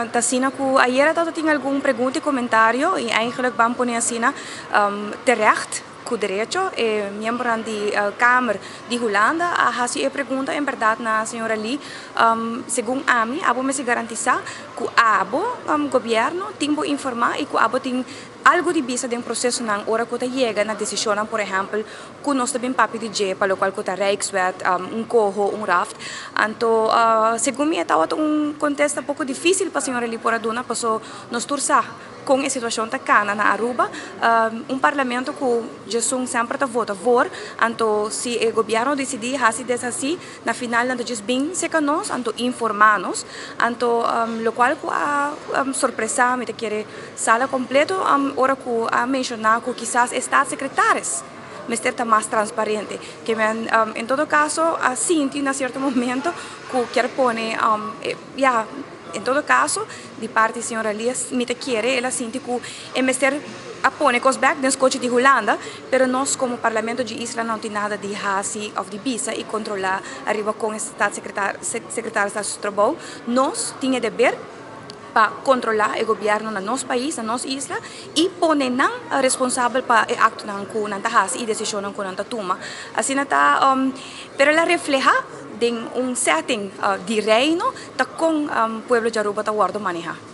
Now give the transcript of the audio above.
Ta asina cu ayera tabata tin algun pregunta y comentario y eigenlijk ban pone asina terecht cu derecho e miembronan di Kamer di Hulanda a haci e pregunta en berdad na señora Lee. Segun ami abo mester garantisa cu abo gobierno tin bo informa y cu abo tin algo di bisa den procesonan ora cu ta yega na decisionnan, por ehempel, cu nos ta bin papia di dje pa locual cu ta Rijkswet, un coho, un raft. Anto, segun mi e tawata un contesta poco dificil pa señora Lee por a duna, paso nos tur sa con e situacion ta cana na Aruba. Un parlamento cu djesun semper ta vota voor, anto si e gobierno dicidi haci deshaci, na final nan ta djis bin cerca nos, anto informa nos. Anto, locual cu a sorpresa mi ta kere sala completo ora cu a menciona cu kisas e staatssecretaris mester ta mas transparente. Ke men en todo caso a sinti na cierto momento cu kier pone, ya, en todo caso di parti señora Lies mi ta kere el a sinti cu e mester a pone cos bek den scochi di Hulanda, pero nos como Parlamento dje isla no tin nada di haci of di bisa y controla ariba con e staatssecretaris ta haci su trabou. Nos tin e deber pa controla e gobierno na nos pais, na nos isla, y pone nan responsabel pa e actonan cu nan ta haci y decisionnan cu nan ta tuma. Asina ta, pero el a refleha den un setting di Reino ta con pueblo di Aruba ta wordo maneha.